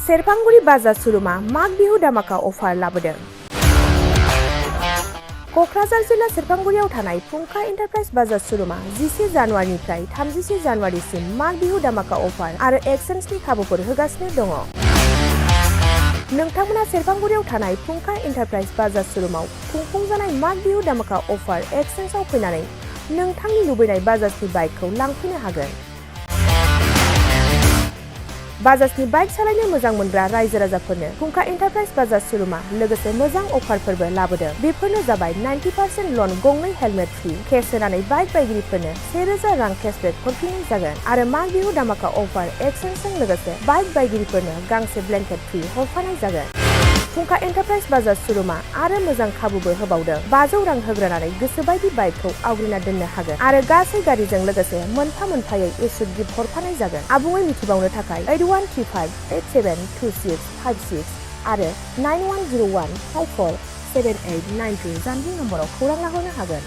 सेरफांगुरि बाजार शोरूमा माग बिहु दामाका अफार लाबोदों। क'क्राझार जिल्ला सेरफांगुरियाव थानाय फुंखा एन्टारप्राइज बाजार शोरूमा 11 जानुवारिनिफ्राय 31 जानुवारिसिम माग बिहु दामाका अफार आरो एक्सचेन्जनि खाबुफोर होगासिनो दङ। नोंथांमोना सेरफांगुरियाव थानाय फुंखा एन्टारप्राइज बाजार शोरूमाव खुंफुंजानाय माग बिहु दामाका अफार एक्सचेन्जआव फैनानै नोंथांनि लुबैनाय बाजाजनि बाइकखौ लांफैनो हागोन। बाजाजनि बाइक सालायनो मोजां मोनग्रा रायजो राजाफोरनो फुंखा एन्टारप्राइज बाजार शोरूमा लोगोसे मोजां अफारफोरबो लाबोदों। बेफोरनो जाबाय 90% लन गंनै हेलमेट फ्रि, केस होनानै बाइक बायगिरिफोरनो 1000 रां केसबेक हरफिननाय जागोन आरो माग बिहु दामाका अफार एक्सचेन्जजों लोगोसे बाइक बायगिरिफोरनो गांसे ब्लेंकेट फ्रि हरफानाय जागोन। फुंखा एन्टारप्राइज बाजार शोरूमा आरो मोजां खाबुबो होबावदों। 500 रां होग्रोनानै गोसोबायदि बाइकखौ आवग्रिना दोननो हागोन आरो गासै गारिजों लोगोसे मोनफा मोनफायै इस्यु गिफ्ट हरफानाय जागोन। आबुङै मिथिबावनो थाखाय 8135872656 आरो 9101547892 जानबुं नम्बराव खौरां लाहरनो हागोन।